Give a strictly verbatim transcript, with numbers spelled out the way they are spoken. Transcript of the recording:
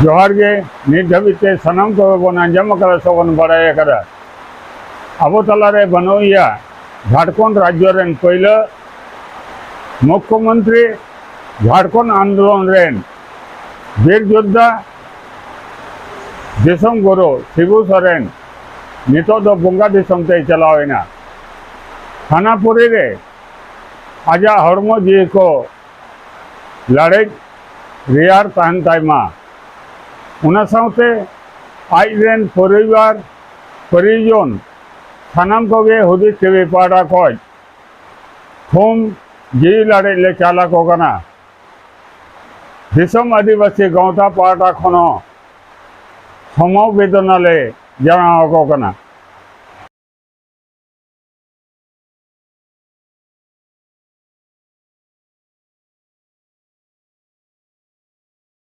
ᱡᱚᱦᱟᱨ ᱜᱮ᱾ ᱱᱤᱛ ᱫᱷᱟᱹᱵᱤᱡ ᱛᱮ ᱥᱟᱱᱟᱢ ᱠᱚᱜᱮ ᱵᱚᱱ ᱟᱸᱡᱚᱢ ᱟᱠᱟᱫᱟ ᱥᱮ ᱵᱚᱱ ᱵᱟᱲᱟᱭ ᱟᱠᱟᱫᱟ, ᱟᱵᱚ ᱛᱟᱞᱟᱨᱮ ᱵᱟᱹᱱᱩᱜ ᱮᱭᱟ ᱡᱷᱟᱲᱠᱷᱚᱸᱰ ᱨᱟᱡᱽᱡᱚ ᱨᱮᱱ ᱯᱳᱭᱞᱳ ᱢᱩᱠᱷᱭᱚᱢᱚᱱᱛᱨᱤ, ᱡᱷᱟᱲᱠᱷᱚᱸᱰ ᱟᱱᱫᱳᱞᱚᱱ ᱨᱮᱱ ᱵᱤᱨ ᱡᱳᱫᱽᱫᱷᱟ, ᱫᱤᱥᱚᱢ ᱜᱩᱨᱩ ᱥᱤᱵᱩ ᱥᱚᱨᱮᱱ ᱱᱤᱛᱚᱜ ᱫᱚ ᱵᱚᱸᱜᱟ ᱫᱤᱥᱚᱢ ᱛᱮᱭ ᱪᱟᱞᱟᱣ ᱮᱱᱟ᱾ ᱛᱷᱟᱱᱟᱯᱩᱨᱤ ᱨᱮ ᱟᱡᱟᱜ ᱦᱚᱲᱢᱚ ᱡᱤᱣᱤ ᱠᱚ ᱞᱟᱲᱮᱡ ᱨᱮᱭᱟᱲ ᱛᱟᱦᱮᱱ ᱛᱟᱭ ᱢᱟ, ᱚᱱᱟ ᱥᱟᱶᱛᱮ ᱟᱡ ᱨᱮᱱ ᱯᱚᱨᱤᱵᱟᱨ ᱯᱚᱨᱤᱡᱚᱱ ᱥᱟᱱᱟᱢ ᱠᱚᱜᱮ ᱦᱩᱫᱤᱥ ᱴᱤᱵᱷᱤ ᱯᱟᱦᱴᱟ ᱠᱷᱚᱱ ᱛᱷᱩᱢ ᱡᱤᱣᱤ ᱞᱟᱲᱮᱡ ᱞᱮ ᱪᱟᱞ ᱟᱠᱚ ᱠᱟᱱᱟ᱾ ᱫᱤᱥᱚᱢ ᱟᱹᱫᱤᱵᱟᱹᱥᱤ ᱜᱟᱶᱛᱟ ᱯᱟᱦᱴᱟ ᱠᱷᱚᱱ ᱦᱚᱸ ᱥᱚᱢᱚᱵᱮᱫᱚᱱᱟ ᱞᱮ ᱡᱟᱱᱟᱣ ᱟᱠᱚ ᱠᱟᱱᱟ᱾